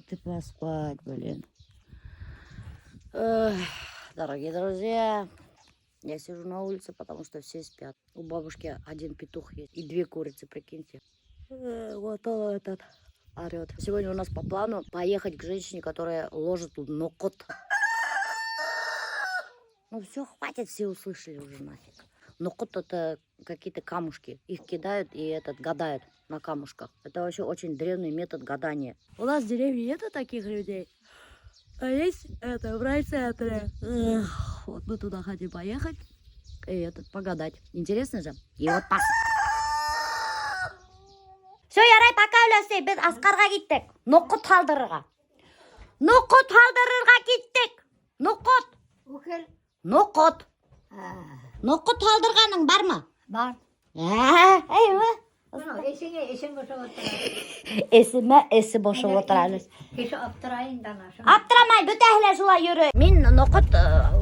Ты поспать, блин. Эх, дорогие друзья, я сижу на улице, потому что все спят. У бабушки один петух есть и две курицы, прикиньте. Вот он этот орет. Сегодня у нас по плану поехать к женщине, которая ложит ноҡот. Ну все, хватит, все услышали уже нафиг. Ноҡот — это какие-то камушки. Их кидают и этот гадают на камушках. Это вообще очень древний метод гадания. У нас в деревне нету таких людей. А есть это в райцентре. Эх, вот мы туда хотим поехать и этот погадать. Интересно же? И вот пас. Все, ярай, пока, өләсәй, беҙ Асҡарға киттек. Ноҡот һалдырырға. Ноҡот һалдырырға киттек. Ноҡот. Үкел. Ноҡот. Ноҡот һалдырғаның бармы? Бар. Ә, әйүә. Эсеңә эсең бошап ултыра. Эсемә эсе бошоп ултыра әле. Кеше аптырай инде ана. Аптырамай, бөтәһе лә шулай йөрөй. Мин ноҡот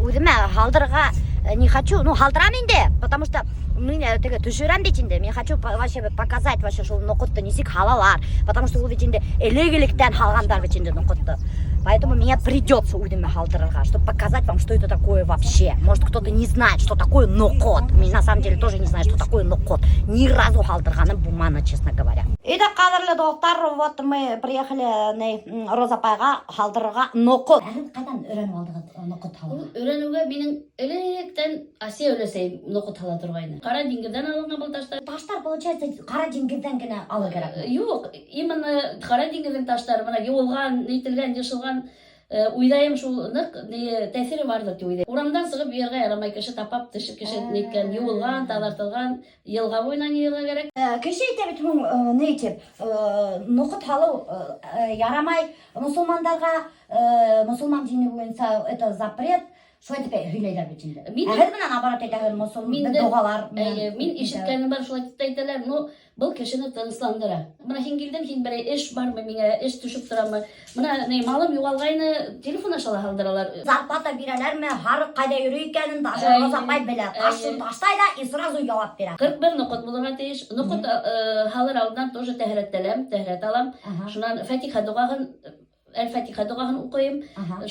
үҙемә һалдырырға не хочу. Ну, һалдырам инде, потому что мин теге төшөрәм бит инде. Мин хочу вообще показать вообще шул ноҡотто нисек һалалар. Потому что ул бит инде элек-электән һалғандар бит инде ноҡотто. Поэтому мне придется үҙемә һалдырырға, чтобы показать вам, что это такое вообще. Может, кто-то не знает, что такое ноҡот. Мин на самом деле тоже не знаю, что такое ноҡот. Ни разу һалдырғаным булманы, честно говоря. Итак, ҡәҙерле дуҫтар, вот мы приехали на Роза апайға һалдырырға ноҡот. Ҡайҙан өйрәнеп алдығыҙ ноҡот Ул өйрәнеүгә минең электән Асия өләсәйем ноҡот һала торғайны. Ҡара диңгеҙҙән алынған был таштар. Таштар, получается, Ҡара диңгеҙҙән генә алыр кәрәк. Юҡ, именно Ҡара диңгеҙҙең таштары бына йыуылған, нителгән, йышылған, уйлайым шул ныҡ ни тәьҫире барҙыр тип уйлайым. Урамдан сығып йыйырға ярамай, кеше тапап, теше кеше ниткән, йыуылған, таҙартылған йылға буйынан йыйырға кәрәк. Кеше әйтә бит һуң, ни тип, ноҡот һалыу ярамай мосолмандарға, мосолман дине буйынса это запрет. Шулай тип һөйләйҙәр бит инде. Ә һеҙ менән наоборот әйтәһегеҙ, мосолман доғалар менән. Эйе, мин ишеткәнем бар, шулай тип тә әйтәләр, но был кешене тынысландыра. Бына һин килдең, һин берәй эш бармы миңә, эш төшөп торамы? Бына ни малым юғалғайны, телефон аша ла һалдыралар. Зарплата бирәләрме, һарыҡ ҡайҙа йөрөй икәнен даже Роза апай белә. Ташын ташлай да и сразу яуап бирә. 41 ноҡот булырға тейеш. Ноҡот һалыр алдынан тоже тәһәрәтләнәм, тәһәрәт алам. Шунан Фатиха доғаһын, Әл-Фатиха доғаһын уҡыйым.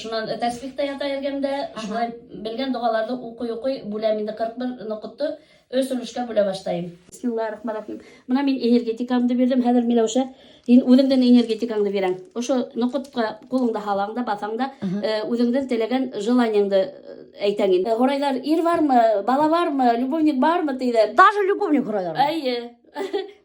Шунан тәсбих тә ята эргәмдә. Шулай белгән доғаларҙы уҡый-уҡый бүләм инде 41 ноҡотто өс өлөшкә бүлә башлайым. Бисмиллахир-рахманир-рахим. Бына мин энергетикамды бирҙем, хәҙер Миләүшә, һин үҙеңдең энергетикаңды бирәң. Ошо ноҡотҡа ҡулыңды һалаң да, баҫаң да, үҙеңдең теләгән желаниеңды әйтәң инде. Һорайҙар, ир бармы, бала бармы, любовник бармы тиҙәр. Даже любовник һорайҙар. Эйе.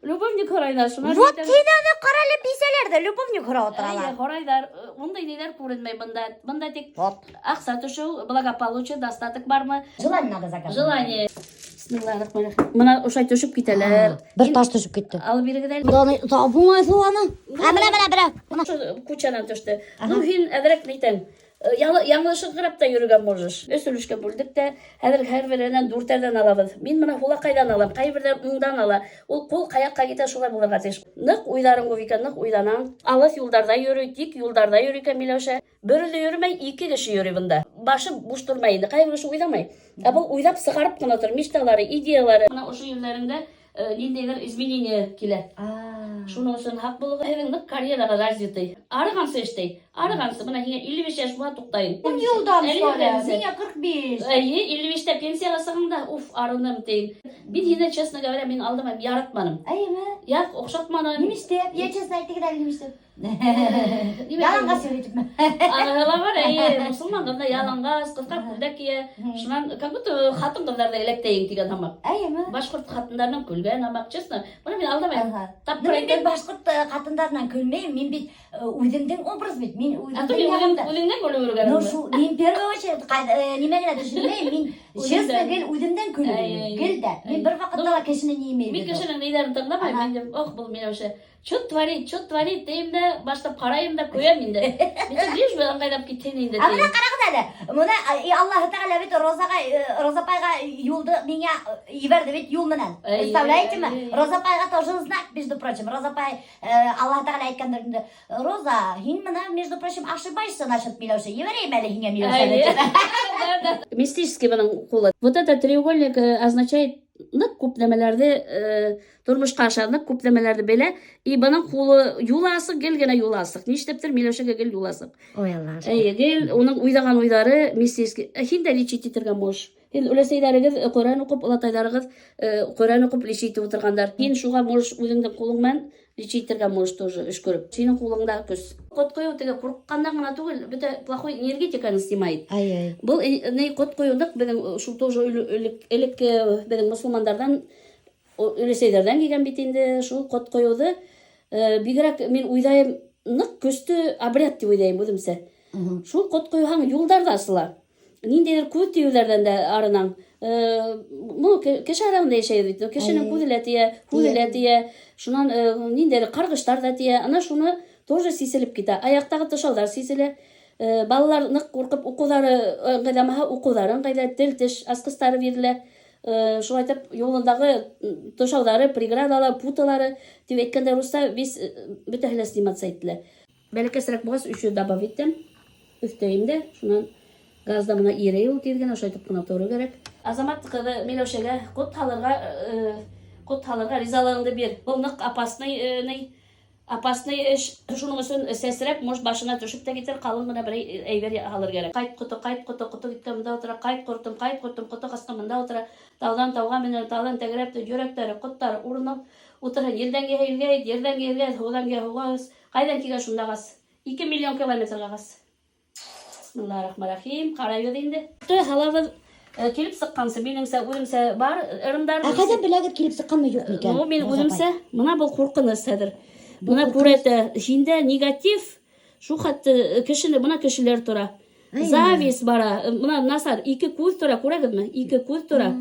Любовник һорайҙар. Шунан Вот әйтәм, һин аны ҡара әле, бисәләр ҙә любовник һорап Эйе, ултыралар. һорайҙар. Ундай ниҙәр күренмәй бында. Бында тик Вот. аҡса төшөү, благополучие, достаток бармы? Желание надо загадать. Желание. Бисмиллахир-рахманир-рахим. Бына ошолай төшөп китәләр. Бер таш төшөп китте. Алып бирегеҙ әле. Быны табылмай шул аны. Ә, бына, бына, бына. Бына. Ошо кучанан төштө. Ну, һин әҙерәк нитәң. Яңылышыңҡырап та йөрөргә можешь. Өс өлөшкә бүлдек тә, хәҙер һәр береһенән дүртәрҙән алабыҙ. Мин бына һулаҡайҙан алам, ҡайһы берҙәр уңдан ала. Ул ҡул ҡаяҡҡа китә, шулай булырға тейеш. Ныҡ уйҙарың күп икән, ныҡ уйланаң. Алыҫ юлдарҙа йөрөй, тик юлдарҙа йөрөй икән Миләүшә. Бер үҙе йөрөмәй, ике кеше йөрөй бында. Башы буш тормай инде. Ҡайһы бер кеше уйламай. Ә был уйлап сығарып ҡына тор, мечталары, идеялары. Бына ошо ерҙәреңдә ниндәйҙер изменение килә. Шуның өсөн һаҡ булығыҙ. Һеҙҙең ныҡ карьераға развитый. Арығансы эшләй. Арығансы. Бына һиңә 55 йәш була, туҡтайым. Ун йылдан Әле шулай. йөргәнсе. Миңә 45. Эйе, 55-тә пенсияға сығың да, уф, арыным тейем. Мин һине, честно говоря, мин алдымам, яратманым. Әйеме? Яҡ, оҡшатманым. Нимә эшләп? Я честно әйтегеҙ әле, нимә эшләп? Нимә Яланғас йөрөй Аныһы ла бар, эйе, мосолман ҡыҙҙар яланғас, ҡыҫҡа күлдәк кейә. Шунан, как будто ҡатын ҡыҙҙарҙы эләктәйем тигән һымаҡ. Әйеме? Башҡорт ҡатындарынан көлгән һымаҡ, честно. Бына мин алдамайым. Тапҡыр Ну, мин бит әйтәм. башҡорт ҡатындарынан көлмәйем, мин бит үҙемдең образ бит. Мин А то үҙемдең мин үҙем, яғымда. үҙеңдән көлөп йөрөгәнем. Ну, шул, мин первый очередь нимә генә төшөнмәйем, мин честно гел үҙемдән көлөп Әй, йөрөйөм. Гел дә. Мин бер ваҡытта ла кешене нимәйем. Мин кешенең ниҙәрен тыңламайым. Мин тим, ох, был Миләүшә. Что творит, что творит тейем дә, башлап ҡарайым да ҡуям инде. Мин тим, лишь бы ыңғайлап китһен инде Ә бына тейем. ҡарағыҙ әле. Бына Аллаһы Тәғәлә бит Розаға, Роза апайға юлды миңә ебәрҙе бит юл менән. Әй, Представляете ме? әй, әй. Роза апайға тоже знак, между прочим. Роза апай Аллаһы Тәғәлә әйткәндер инде: "Роза, һин бына, между прочим, ошибаешься насчет Миләүшә. Ебәрәйем әле һиңә Миләүшәне", Әй. тип. Мистический бының ҡулы. Вот этот треугольник означает ныҡ күп нәмәләрҙе тормошҡа аша, ныҡ күп нәмәләрҙе белә. И бының ҡулы юлы асыҡ, гел генә юлы асыҡ. Нишләптер Миләүшәгә гел юл асыҡ. Ой, Алла. Эйе, гел уның уйлаған уйҙары мистический. Һин дә лечить итергә можешь. Һин өләсәйҙәрегеҙ Ҡөрьән уҡып, олатайҙарығыҙ Ҡөрьән уҡып лечить итеп ултырғандар. Һин шуға можешь үҙеңдең ҡулың менән лечить итергә можешь тоже өшкөрөп. Һинең ҡулыңда көс. Ҡот ҡойоу теге ҡурҡҡандан ғына түгел, бөтә плохой энергетиканы снимает. Ай-ай. Был ни ҡот ҡойоу ныҡ беҙҙең шул тоже элекке беҙҙең мосолмандарҙан, өләсәйҙәрҙән килгән бит инде шул ҡот ҡойоуҙы. Бигерәк мин уйлайым, ныҡ көслө обряд тип уйлайым үҙемсә. Шул ҡот ҡойһаң, юлдар ҙа асыла. Ниндәйҙер күҙ тейеүҙәрҙән дә арынаң. Ну, кеше араһында йәшәйбеҙ бит. Кешенең күҙе лә тейә, һүҙе лә тейә. Шунан ниндәйҙер ҡарғыштар ҙа тейә. Ана шуны тоже сиселеп китә. Аяҡтағы тышауҙар сиселә. Балалар ныҡ ҡурҡып уҡыуҙары ыңғайламаһа, уҡыуҙары ыңғайла, тел, теш асҡыстары бирелә. Шулай итеп, юлындағы тышауҙары, преградалары, путалары тип әйткәндә русса весь бөтәһе лә сниматься ителә. Бәләкәсерәк булғас, өсө добавить итәм. Өҫтәйем дә, шунан газда бына ирей ул тиҙ генә, шулай итеп ҡына торор кәрәк. Азамат ҡыҙы Миләүшәгә ҡот һалырға ризалығыңды бир. Был ныҡ опасный, ни, опасный эш. Шуның өсөн сәсрәп, может, башына төшөп тә китер, ҡалын ғына бер әйбер һалыр кәрәк. Ҡайт ҡото, ҡайт ҡото, ҡото киткән бында ултыра, ҡайт ҡортом, ҡайт ҡортом, ҡото ҡасҡан бында ултыра. Тауҙан тауға менән, тауҙан тәгәрәп тә йөрәктәре, ҡоттары урынып ултырһын. Ерҙән килһә елгә ет, ерҙән килһә һыуҙан килһә һыуға ос. Ҡайҙан килгән шунда ағас. 2 миллион километрға ағас. Бисмиллахиррахманиррахим. Ҡарайбыҙ инде. Ҡото һалабыҙ. Килеп сыҡҡансы, минеңсә, үҙемсә бар ырымдар. Ә ҡайҙан беләгеҙ килеп сыҡҡанмы юҡ микән? Ну, мин Роза апай? үҙемсә, мына был ҡурҡыныс хәҙер. Бына ҡурҡыныс. күрәтә, һиндә негатив, шул хәтта кешене, бына кешеләр тора. Ай. Зависть бара. Бына насар, ике күҙ тора, күрәгеҙме? Ике күҙ тора.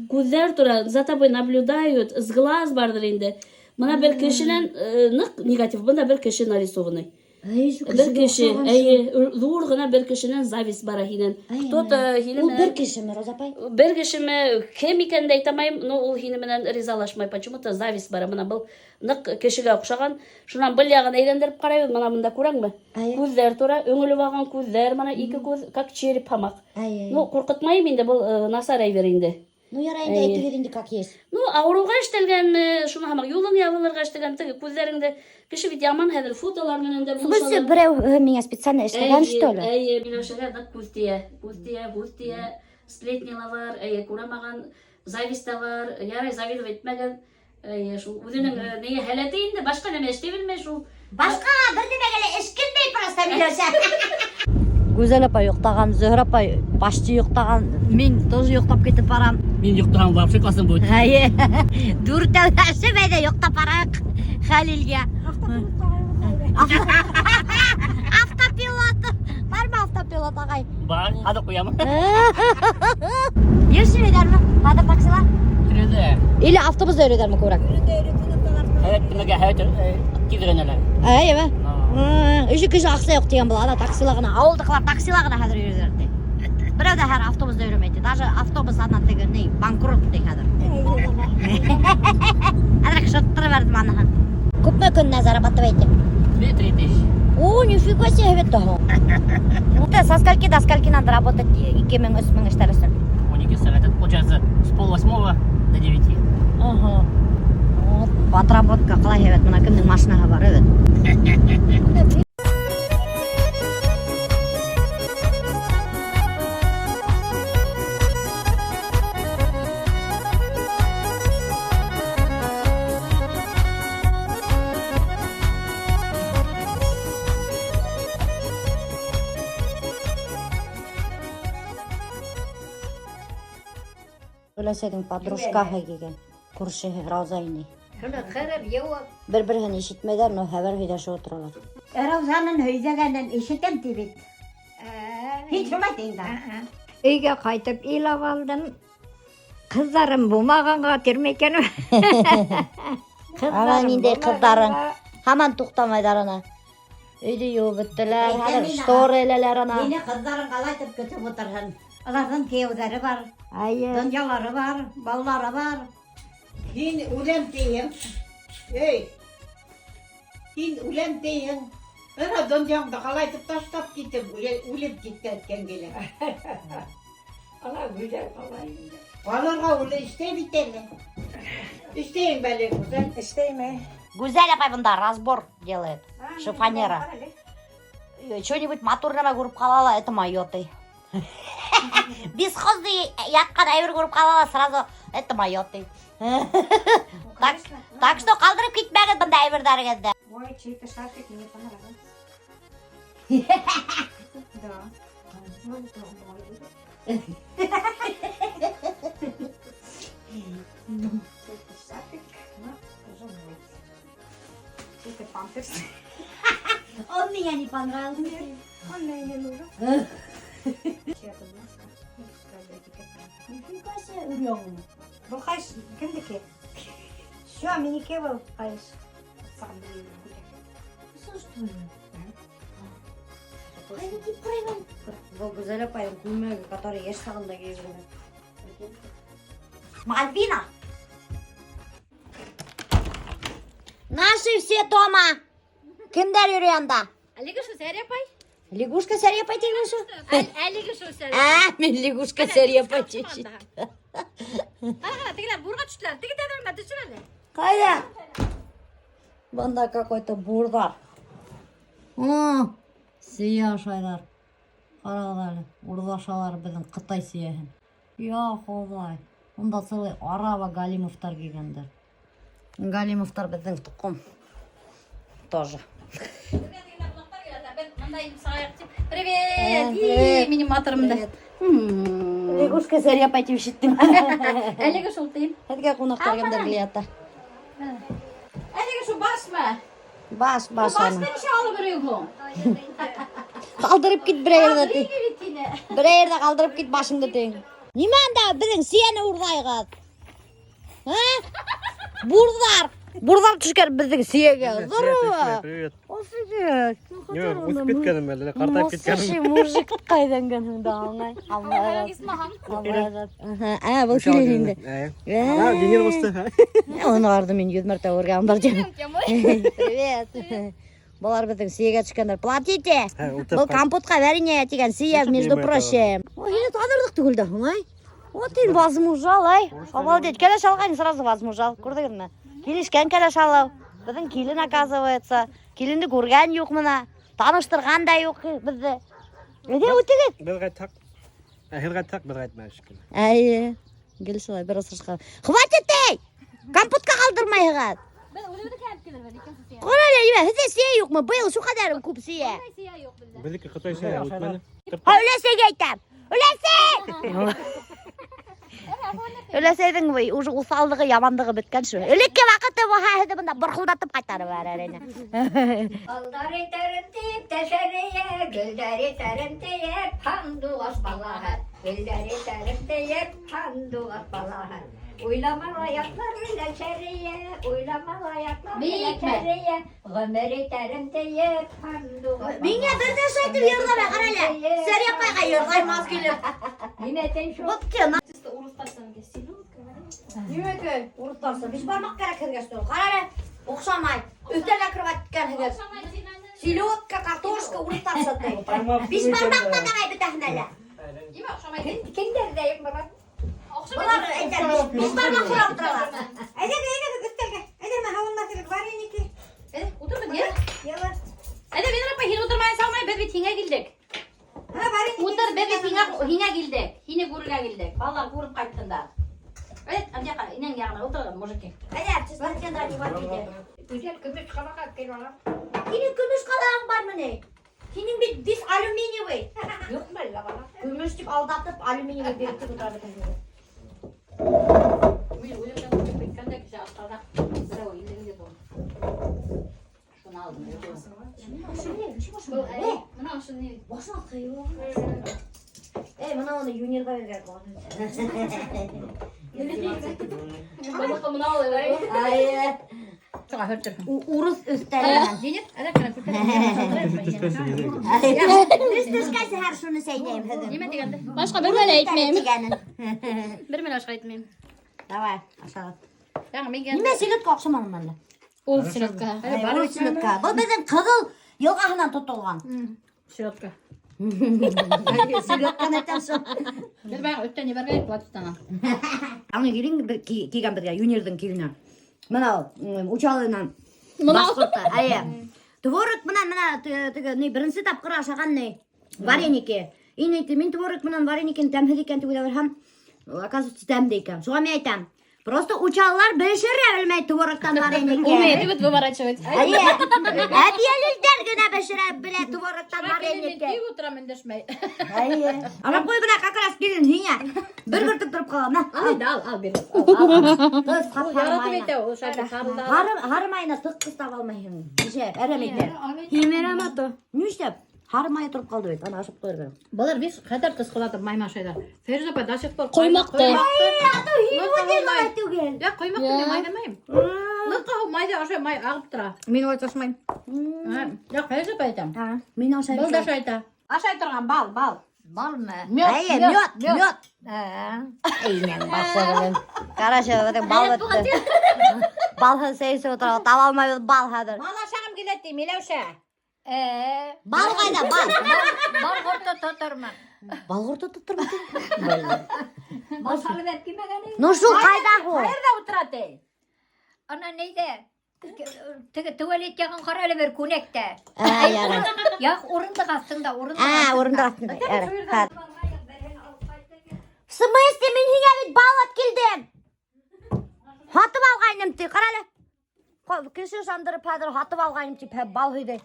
Күҙҙәр тора, за тобой наблюдают, с глаз барҙыр инде. Бына бер кешенән ныҡ негатив, бында бер кеше нарисованный. Ай, шул Бер кешегә кеше, оҡшаған шул. әйе, ҙур ғына бер кешенән зависть бара һинән. Ай, Кто-то ай. һине Ул менән бер кешеме, Роза апай? Бер кешеме, кем икәнен дә әйтә алмайым, но ул һине менән ризалашмай, почему-то зависть бара. Бына был ныҡ кешегә оҡшаған. Шунан был яғын әйләндереп ҡарайбыҙ, бына бында күрәңме? Ай. Күҙҙәр тора, өңөлөп алған күҙҙәр, бына ике күҙ, как череп һымаҡ. Ай, ай. Ну, ҡурҡытмайым инде, был насар әйбер инде. Ну, ярай инде, Әйе. әйтегеҙ инде, как есть. Ну, ауырыуға эштәлгәнме, шуны һымаҡ, юлың ябылырға эштәлгән, теге күҙҙәреңде, кеше бит яман хәҙер фотолар менән дә В смысле, булышалар. берәү миңә специально эшләгән, что ли? Әйе, Миләүшәгә ныҡ күҙ тейә, күҙ тейә, күҙ тейә, сплетни ла бар, әйе, күрәмәгән, зависть та бар, ярай завидовать итмәгән, әйе, шул үҙенең нее һәләте инде, башҡа нәмә эшләй белмәй шул. Башҡа бер нәмәгә лә эшкинмәй просто Миләүшә. Гүзәл апай йоҡлаған, Зөһрә апай почти йоҡлаған, мин тоже йоҡлап китеп барам. Мин йоҡлаған вообще классно будет. Әйе. Дүртәүләшеп әйҙә йоҡлап барайыҡ Хәлилгә. Автопилот. Бармы автопилот ағай? Бар, хәҙер ҡуям. Йыш йөрөйҙәрме? Хәҙер таксила? Йөрөйҙәр. Или автобуста йөрөйҙәрме күберәк? Һәйәт нәмәгә һәйәт тиҙ өйрәнәләр. Әйеме? Өсе кеше аҡса юҡ тигән була, ана таксила ғына, ауылдыҡылар таксила ғына хәҙер йөрөйҙәр ти. Берәү ҙә хәҙер автобуста йөрөмәй ти. Даже автобус ана теге ни, банкрот ти хәҙер. Әҙерәк шырттырып бәрҙем аныһын. Күпме көнөнә зарабатываете? 2-3 тысячи. О, нифига себе, һәйбәт тә һуң. Со скольки до скольки надо работать 2000, 3000 эштәр өсөн? 12 сәғәт, это получается с 7:30 до 9. Ага. Вот, отработка ҡалай һәйбәт, бына кемдең машинаһы бар, әйбәт. Өләсәйҙең подружкаһы килгән, күршеһе Рауза инәй. Шуны ҡырып йыуып. Бер-береһен ишетмәйҙәр, но хәбәр һөйләшеп ултыралар. Раузаның һөйләгәнен ишетәм ти бит. Һин шулай тиң дә. Өйгә ҡайтып илап алдым. Ҡыҙҙарым булмағанға тирмәй икән. Ана ниндәй ҡыҙҙарың. Һаман туҡтамайҙар ана. Өйҙө йыуып бөттөләр, хәҙер штора эләләр ана. Һине ҡыҙҙарың ҡалайтып көтөп ултырһын. Уларҙың кейәүҙәре бар, Әйе. донъялары бар, балалары бар. Һин үләм тиең. Эй. Һин үләм тиең. Бына донъяңды ҡалайтып ташлап китеп, үлеп киткән килә. Ҡала гүзәл ҡала инде. Ҡалырға улы эштәй бит әле. Эштәйең бәле, Гүзәл. Эштәйме? Гүзәл апай бында разбор делает. Шифонера. Что-нибудь матур нәмә күреп ҡала ла, это мое ти. Бесхозный ятҡан әйбер күреп ҡала ла, сразу это мое ти. Так что ҡалдырып китмәгеҙ бында әйберҙәрегеҙҙе. Ой, чей-то шарфик мне понравился. Да. Может, он мой будет. Чей-то шарфик, но уже мой. Чей-то памперс. Он меня не понравился. Он мне не нужен. Чья-то блузка. Ну, пускай этикетка. Нифига себе, өр-яңы. Был ҡайыш кемдеке? Все, минеке был ҡайыш. Сам Что, что ли? Ҡайҙа кип ҡарайым? Был Гүзәл апайҙың күлмәге, который йәш сағында кейеп йөрөгән. Мальвина! Наши все дома. Кемдәр йөрөй анда? Әлеге шул Сәрия апай. Лягушка Сәрия апай тигән шул. Әлеге шул Сәрия. А, мин лягушка Сәрия апай тип. Ҡара, тегеләр бурға төштөләр. Теге тәҙрәмә төшөр әле. Ҡайҙа? Бында какой-то бурҙар. О, сейә ашайҙар. Ҡарағыҙ әле, урлашалар беҙҙең ҡытай сейәһен. Я Хоҙай. Унда целый арава Галимовтар килгәндәр. Галимовтар беҙҙең тоҡом. Тоже. Привет! И, Минең матурымды. Лягушка Сәрия апай тип ишеттем. Әлеге шул тием. Һеҙгә ҡунаҡтар кемдәр килә. Әлеге шул башмы? Баш, баш Башты аны. нисә алып йөрөйһөң? Ҡалдырып кит берәй ерҙә ти. Бит һине. Берәй ерҙә ҡалдырып кит башыңды ти. Нимә анда беҙҙең сейәне урлайғыҙ? А? Бурҙар. Бурҙар төшкән беҙҙең сейәгә. Здорово. Привет. Офигеть. Нимә, үҫеп киткәнем әле, ҡартайып Слушай, киткәнем. мужик ҡайҙан генә да аңлай. Ә, был килен инде. Ә, Венер ҡусты. Уны арҙы мин йөҙ мәртә күргән Привет. Былар беҙҙең сейәгә төшкәндәр. Платите. Ә, Был компотҡа варенье тигән сейә, между прочим. Ой, һине танырҙыҡ түгел дә, һуңай. Вот һин возмужал, ай. Обалдеть. Кәләш алған сразу возмужал. Күрҙегеҙме? Килешкән кәләш алыу. Беҙҙең килен, оказывается. Киленде күргән юҡ мына. Таныштырған да юҡ беҙҙе. Әйҙә үтегеҙ. Беҙ ҡайтһаҡ, ә, һеҙ ҡайтһаҡ, беҙ ҡайтмай шикелле. Әйе. Гел шулай бер осрашҡан. Хватит, эй! Компотҡа ҡалдырмайһығыҙ. Беҙ үҙебеҙҙеке алып килербеҙ, икенсе сейә. Ҡара әле, нимә, һеҙҙә сейә юҡмы? Быйыл шул ҡәҙәр күп сейә. Сейә юҡ беҙҙә. Беҙҙеке ҡытай сейә үтмәне. Һа, өләсәйгә әйтәм. Өләсәй! Өләсәйҙең уже уҫаллығы, яманлығы бөткән шул. Элекке ваҡыты булһа, һеҙҙе бында борҡолдатып ҡайтарып ебәрер ине. Алдар итәрем тип тәшәрейә, гөлдәр итәрем тиеп, һандуғас балаһы. Гөлдәр итәрем тиеп, һандуғас балаһы. Уйлама аяҡлар белән шәрейә, уйлама аяҡлар белән Бейекме? шәрейә, ғүмер итәрем тиеп, һандуғас Миңә бер ҙә шулай итеп йырламай, ҡара әле. Сәрия апайға йырлай маҙ килеп. Нимә әйтәйем шул? Вот те, на. Чисто урыҫтарса селедка. Нимәкәй? Урыҫтарса, бишбармаҡ кәрәк һеҙгә что? Ҡара әле, оҡшамай. Өҫтәлгә кровать иткәнһегеҙ. Селедка, картошка, урыҫтарса ти. Бишбармаҡ та давай бөтәһен әле. Нимә оҡшамай? Кемдәрҙә юҡ Морат? Былар әйтәм, бишбармаҡ һорап торалар. Әйҙәгеҙ, әйҙәгеҙ өҫтәлгә. Әйҙә, мә һауынмаҫ вареники. Әйҙә, ултырығыҙ, йә. Яла. Әйҙә, Венера апай, һин ултырмай салмай, беҙ бит һиңә килдек. Һа, вареники. Ултыр, беҙ бит һиңә килдек. Һине күрергә килдек. Балалар күреп ҡайтһындар. Әйҙә, ана инәң яғына ултырығыҙ, мужики. Әйҙә, чеснокден не варите. Гүзәл көмөш ҡалаҡ алып килеп алам. Һинең көмөш ҡалағың бармы ни? Һинең бит весь алюминиевый. Юҡмы әллә бала? Көмөш тип алдатып алюминиевый биреп тик ултыра бит. Мин үҙемдән күреп киткәндә кеше аҫтарҙа берәү илдегеҙ булды. Шуны алдым. Бына ошо ни? Башына ҡыйыу. Эй, бына уны Юнирға биргән. Бына алай. Ай. Урыҫ өҫтәле. Зинет, әҙә кенә күтәреп. Өс төшкәс һәр шуны сәйнәйем һеҙҙең. Нимә тигәнде? Башҡа бер мәле әйтмәйем. Тигәнен. Бер мәле башҡа әйтмәйем. Давай, ашағыҙ. Яңы мин Нимә селедка оҡшаманы әллә? Ул селедка. Ул селедка. Был беҙҙең Ҡыҙыл йылғаһынан тотолған. Селедка. Селедканы әйтәм шул. Беҙ баяғы өҫтән ебәргәйек платьтана. Аны килен килгән беҙгә, Юнирҙың килене. Бына ул, Учалынан. Бына. Башҡорто, әйе. Творог менән бына теге ни беренсе тапҡыр ашаған ни вареники. И ни мин творог менән вареникин тәмһеҙ икән тип уйлап һәм, оказывается, тәмле икән. Шуға мин әйтәм. Просто Учалылар бешерә белмәй творогтан вареники. Умеет любит выворачивать. Әйе. Әбйәлилдәр генә бешерә белә творогтан вареники. Тик ултырам өндәшмәй. Әйе. Ана ҡуй бына как раз килен һиңә. Бер бөртөк тороп ҡала. Мә. Ал инде, ал, ал бир. Тоҙ, Ул яратып әйтә, ул шәп ҡарылдап. Һары, һары майына тыҡҡыс таба алмайһың. Нисә, әрәм итә. Химерамато. Нишләп? Һары майы тороп ҡалды бит. Ана ашап ҡуйыр берәү. Былар бик хәтәр тысҡылатып май ашайҙар. Фирүзә апай до сих пор Ҡоймаҡты. Ата, һин үҙең улай түгел. Я ҡоймаҡты мин майламайым. Лыҡа майҙа ашай, май ағып тора. Мин улай ашамайым. Я Фирүзә апай әйтәм. Мин ашайым. Был да ашай әйтә. Ашай торған бал, бал. Балмы? Мед, Әйе, мед, мед. Ә. Эйнәң башы белән. Короче, беҙҙең бал бөттө. Балһыҙ сәй эсеп ултыра, таба алмайбыҙ бал хәҙер. Бал ашағым килә ти, Миләүшә. Ә. Бал ҡайҙа, бал? Бал ҡорто тотормон. Бал ҡорто тотормон. Бал һалып әп килмәгән. Ну шул ҡайҙа һуң? Ҡайҙа ултыра ти? Ана нейҙә? Теге туалет яғын ҡара әле бер күнәктә. Ә, ярай. Яҡ урындыҡ аҫтында, урындыҡ. Ә, урындыҡ аҫтында. Ярай. Хәҙер. В смысле, мин һиңә бит бал алып килдем. Һатып алғайным ти, ҡара әле. Кеше ышандырып хәҙер һатып алғайным тип бал һөйҙәй.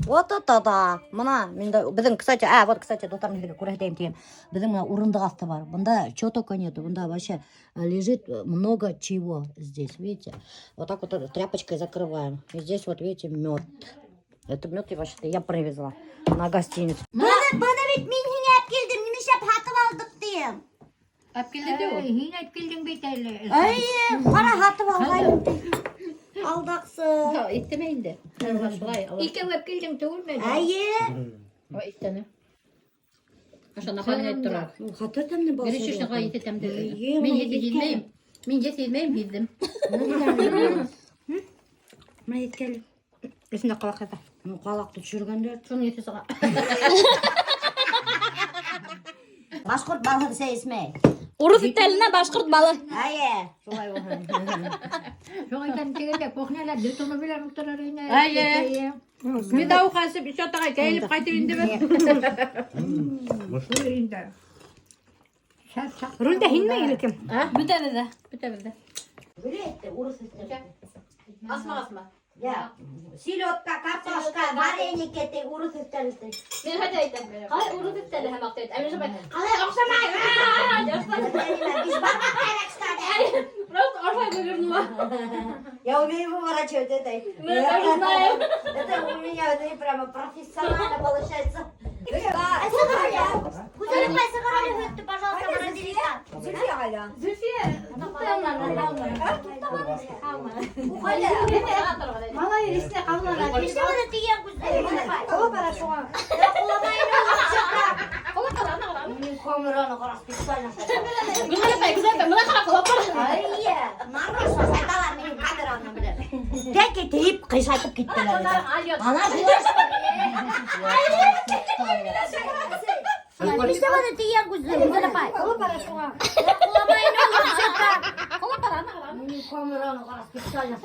Вот это да. Бына миндә беҙҙең, кстати, вот, кстати, дуҫтар, мин һеҙгә күрһәтәйем тигән. Беҙҙең бына урындыҡ аҫты бар. Бында чего только нету. Бында вообще лежит много чего здесь, видите? Вот так вот тряпочкой закрываем. И здесь вот, видите, мед. Это мед я вообще-то я привезла на гостиницу. Быны, быны бит мин һиңә алып килдем. Нишләп һатып алдыҡ тием. Әп килде ти ул. Һин әйтеп килдең бит әле. Эйе, ҡара һатып алғайным. Алдаҡсы. Иттеме инде? Шулай. Икәү әп килдең түгелме? Эйе. Иттене. Ошо наполнять тора. Хәтәр тәмле бал. Гречишныйға ете тәмле. Эйе, Мин бына ете һиҙмәйем. Мин ете һиҙмәйем, һиҙҙем. Бына еткәле. Эсендә ҡалаҡ ята. Ну, ҡалаҡты төшөргәндәр. Шуның ете сыға. Башҡорт балһыҙ сәй эсмәй. Урыҫ өҫтәленә башҡорт балы. Эйе, шулай булһын. Шуға әйтәм тигәндә кухняла бөтөнө белән ултырыр ине. Эйе. Медовуха эсеп, еще тағай кәйелеп ҡайтып инде беҙ. Рулдә һинме или кем? Бөтәбеҙ ҙә. Бөтәбеҙ ҙә. Беләйек урыҫ өҫтәле. Асма, асма. Я, селедка, картошка, вареники, ти урыҫ өҫтәле. Мин хәҙер әйтәм. Ҡалай урыҫ өҫтәле һәм аҡтайт. Ә мин шулай, ҡалай оҡшамай. Бишбармаҡ кәрәк, что ли? Просто ашай вывернула. Я умею выворачивать этой. Мы тоже знаем. Это у меня это прямо профессионально получается. Гүзәл апай, сығар әле һөттө, пожалуйста, морозильниктан. Зөлфиә, Малай эсенә ҡабылана. Нишләп уны тейгән Гүзәл апай? Ҡулы бара шуға. Я ҡуламай инде ул. Мин камераны ҡара специально. Гүзәл апай, Гүзәл апай, бына ҡара ҡолап бара. Эйе, нарочно сайталар минең камераны белән. Тәки тейеп ҡыйшайтып киттеләр. Ана Нишләп уны тейгән Гүзәл апай? Ҡулы бара шуға. Я ҡуламай инде ул. Мин камераны ҡара специально.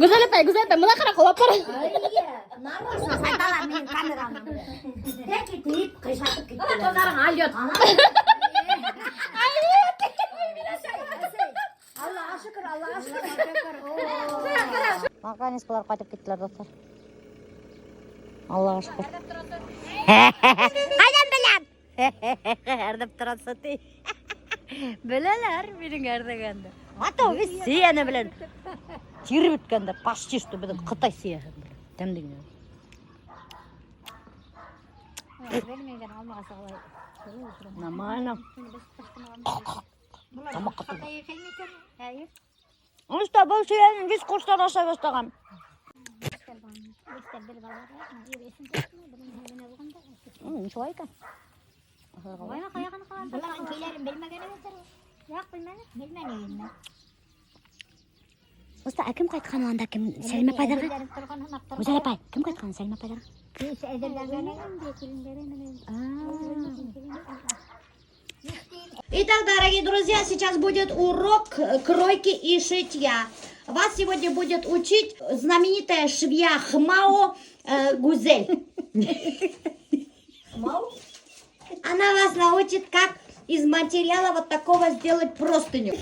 Гүзәл апай, Гүзәл апай, бына ҡара ҡолап бара. Эйе, нарочно сайталар минең камераны белән. Тәки тейеп ҡыйшайтып киттеләр. Ана Аллаға шөкөр, Аллаға шөкөр. Наконец былар ҡайтып киттеләр, дуҫтар. Аллаға шөкөр. Ҡайҙан беләм? Әрҙеп торасы ти. Беләләр минең әрҙегәнде. Ата беҙ сейәне белән тиреп бөткәндәр, почти что беҙҙең Ҡытай сейәһе. Тәмле генә. Белмәгән алмағас алай. Нормально. Тамаҡ ҡатылды. Әйе. Ну что, был сейәнең весь ҡоштар ашай башлаған. Шулай икән. Быларҙың кейләрен белмәгән инде. Юҡ, белмәне. Белмәне инде. Оста, ә кем ҡайтҡан анда кем? Сәлимә апайҙарға? Гүзәл апай, кем ҡайтҡан Сәлимә апайҙарға? Әҙерләнгән. Итак, дорогие друзья, сейчас будет урок кройки и шитья. Вас сегодня будет учить знаменитая швея Хмао Гузель. Она вас научит, как из материала вот такого сделать простыню.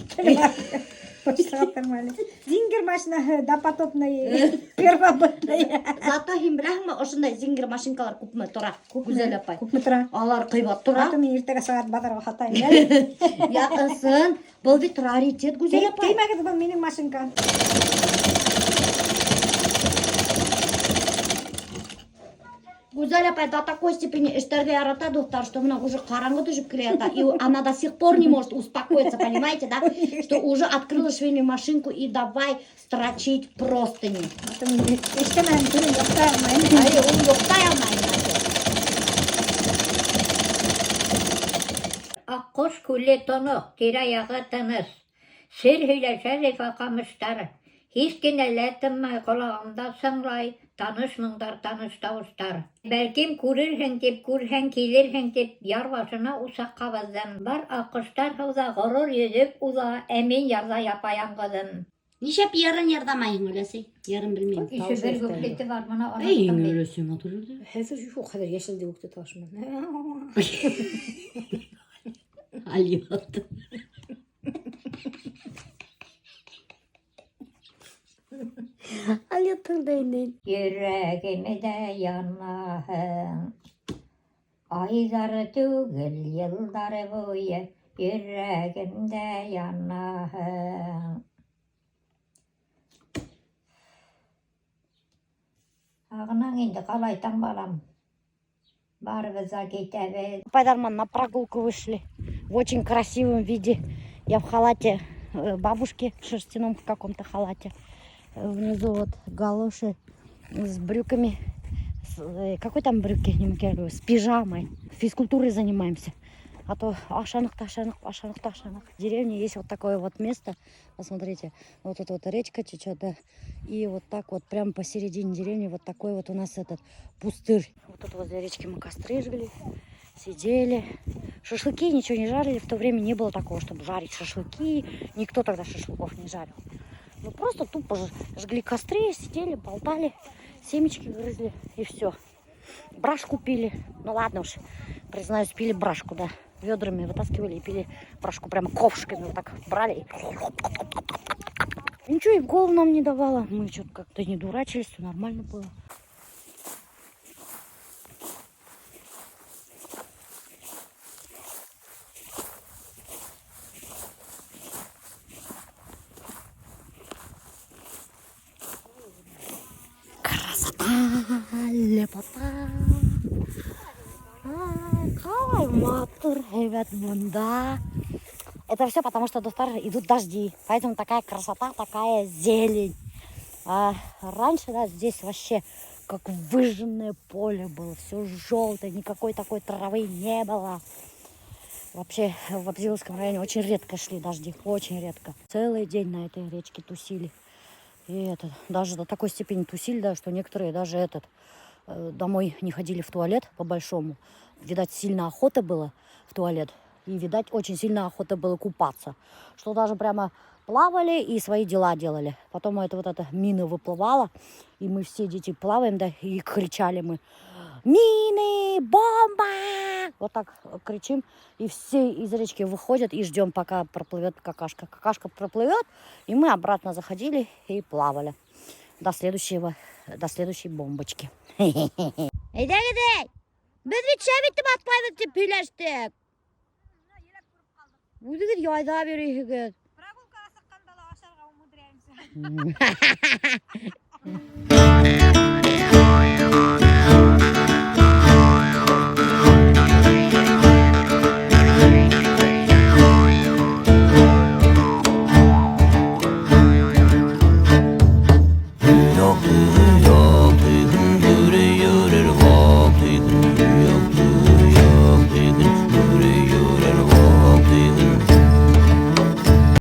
Зингер машинаһы допотопный, первобытный. Зато һин беләһеңме, ошондай зингер машинкалар күпме тора, Гүзәл апай? Күпме тора? Алар ҡыйбат тора. А то мин иртәгә сәғәт баҙарға һатайым әле. Я ысын, был бит раритет, Гүзәл апай. Теймәгеҙ, был минең машинка. Гүзәл апай до такой степени эштәргә ярата, дуҫтар, что бына уже ҡараңғы төшөп килә ята, и она до сих пор не может успокоиться, понимаете, да? Что уже открыла швейную машинку и давай строчить простыни. А то мин эшләмәһәм көнөм йоҡлай алмайым. Ай, ул йоҡлай алмай. Аҡҡош күле тоноҡ, тирә-яғы тыныс. Сер һөйләшә зифа ҡамыштар. Һис кенә лә тынмай ҡолағымда сыңлай таныш моңдар, таныш тауыштар. Бәлкем күрерһең тип, күрһәң килерһең тип, яр башына усаҡ ҡабыҙҙым. Бар аҡҡоштар һыуҙа ғорур йөҙөп уҙа, ә мин ярҙа япа-яңғыҙым. Нишләп йырын йырламайһың, өләсәй? Йырын белмәйем. Еще бер куплеты бар, бына Эй, оноттом бит. өләсәй, матур йырҙы. Хәҙер юҡ, хәҙер йәшелде үкте тауыш менән. Алйот. Алйотыңды инде. Йөрәгемдә янаһың. Айҙар түгел, йылдар буйы йөрәгемдә янаһың. Һағынаң инде, ҡалайтаң, балам. Барыбыҙ ҙа китәбеҙ. Апайҙар менән на прогулку вышли в очень красивом виде. Я в халате бабушки, в шерстяном каком-то халате. Внизу вот галоши с брюками. Какой там брюки, не могу, с пижамой. Физкультурой занимаемся. А то ашаныҡ та ашаныҡ, ашаныҡ та ашаныҡ. В деревне есть вот такое вот место. Посмотрите, вот тут вот речка течет, да. И вот так вот прямо посередине деревни вот такой вот у нас этот пустырь. Вот тут возле речки мы костры жгли, сидели. Шашлыки ничего не жарили. В то время не было такого, чтобы жарить шашлыки. Никто тогда шашлыков не жарил. Мы просто тупо жгли костры, сидели, болтали, семечки грызли и все. Брашку пили. Ну ладно уж, признаюсь, пили брашку, да. Ведрами вытаскивали и пили брашку прямо ковшиками вот так брали. Ничего и в голову нам не давало. Мы что-то как-то не дурачились, все нормально было. Красота, лепота. Ай, ҡалай матур, һәйбәт бында. Это все потому, что, дуҫтар, идут дожди. Поэтому такая красота, такая зелень. А раньше, да, здесь вообще как выжженное поле было. Все желтое, никакой такой травы не было. Вообще в Абзеловском районе очень редко шли дожди, очень редко. Целый день на этой речке тусили. И это, даже до такой степени тусили, да, что некоторые даже домой не ходили в туалет по-большому. Видать, сильно охота было в туалет. И, видать, очень сильно охота было купаться. Что даже прямо плавали и свои дела делали. Потом это вот эта мина выплывала, и мы все дети плаваем, да, и кричали мы: «Мины! Бомба!» Вот так кричим, и все из речки выходят и ждем, пока проплывет какашка. Какашка проплывет, и мы обратно заходили и плавали до следующей бомбочки. Әйҙәгеҙ, эй! Беҙ бит шәп итеп атлайбыҙ тип һөйләштек. Үҙегеҙ яйҙап йөрөйһөгөҙ. Прогулкаға сыҡҡанда ла ашарға умудряемся.